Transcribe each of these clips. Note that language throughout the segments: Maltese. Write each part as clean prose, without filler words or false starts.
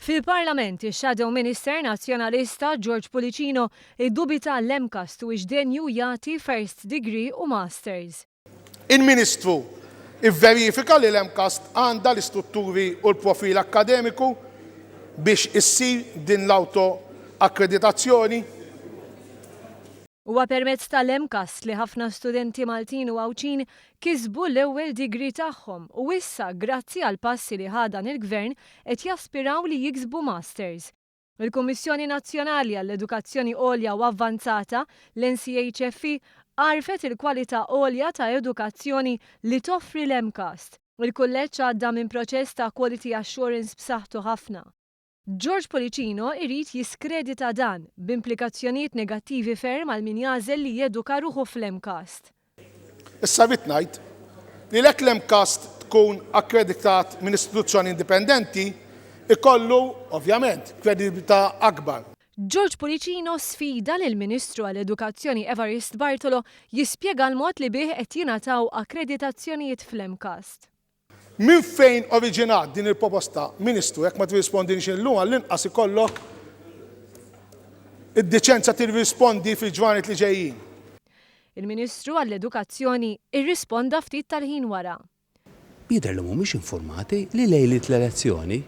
Fil-Parlament, ix-Shadow Minister Nazzjonalista George Pullicino iddubita l-MCAST huwiex denju jagħti First Degree u Masters. Il-Ministru vverifika li l-MCAST għandha l-istrutturi u l-profil akkademiku biex issir din l-awto-akkreditazzjoni? Huwa permezz tal-MCAST li ħafna studenti Maltin u Għawdxin kisbu l-ewwel degree tagħhom u issa grazzi għall-passi li ħa dan il-Gvern qed jaspiraw li jiksbu Masters. Il-Kummissjoni Nazzjonali għall-Edukazzjoni Għolja u Avvanzata, l-NCHFE, għarfet il-kwalità għolja ta' edukazzjoni li toffri l-MCAST. Il-kulleġġ għadda minn proċess ta' quality assurance b'saħħtu ħafna. George Pullicino irid jiskredita dan, b'implikazzjonijiet negattivi ferm għal min jagħżel li jeduka ruħu fl-MCAST. Issa rrid ngħid li jekk l-MCAST tkun akkreditat minn istituzzjoni indipendenti, ikollu, ovvjament, kredibilità akbar. George Pullicino sfida lill-Ministru għall-Edukazzjoni Evarist Bartolo jispjega l-mod li bih qed jingħataw akkreditazzjonijiet fl-MCAST. Minn fejn oriġinat din il-proposta, Ministru? Jekk ma tirrispondinix illum għall-inqas ikollok id-diċenza tirrispondi fil-ġranet li ġejjin. Il-Ministru għall-Edukazzjoni rrisponda ftit tal-ħin wara. Jidher li mhumiex infurmati li lejliet l-elezzjoni,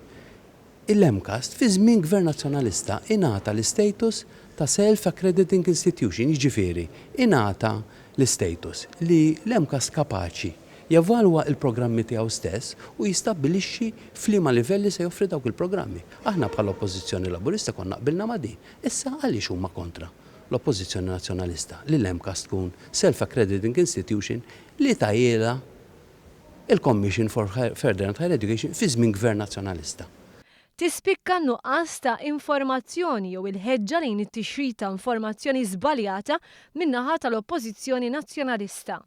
il-MCAST fi żmien Gvern Nazzjonalista ingħata l-istatus ta' self-accrediting institution, jiġifieri ingħata l-istatus li l-MCAST kapaċi jevalwa l-programmi tiegħu stess u jistabbilixxi f'liema livelli se joffri dawk il-programmi. Aħna bħala Oppożizzjoni Laburista konna qbilna ma' din. Issa għaliex huma kontra l-Oppożizzjoni Nazzjonalista li l-MCAST tkun self-accrediting institution li tahielha il-Commission for Further and Higher Education fi żmien Gvern Nazzjonalista? Tispikka n-nuqqas ta' informazzjoni jew il-ħeġġa lejn it-tixrid ta' informazzjoni żbaljata min-naħa tal-Oppożizzjoni Nazzjonalista.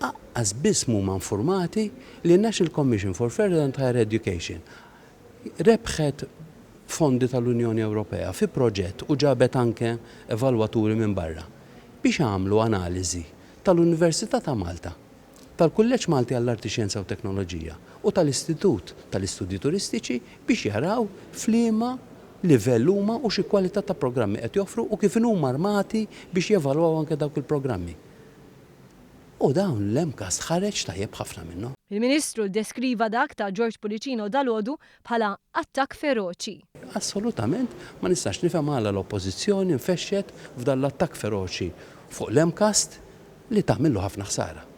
Aqqas biss m'huma infurmati li n-National Commission for Further and Higher Education rebħet fondi tal-Unjoni Ewropea fi proġett u ġabet anke evalwaturi minn barra biex għamlu analiżi tal-Università ta' Malta, tal-Kulleġġ Malti għall-Arti Xjenza u Teknoloġija u tal-Istitut tal-Istudji Turistiċi biex jaraw f'liema livell huma u xi kwalità ta' programmi qed joffru u kif inhuma armati biex jevalwaw anke dawk il-programmi. U dawn l-MCAST ħareġ tajjeb ħafna minnhom. Il-Ministru ddeskriva dak ta' George Pullicino dalgħodu bħala attakk feroċi. Assolutament ma nistax nifhem għala l-Oppożizzjoni nfexxet f'dan l-attakk feroċi fuq l-MCAST li tagħmillu ħafna ħsara.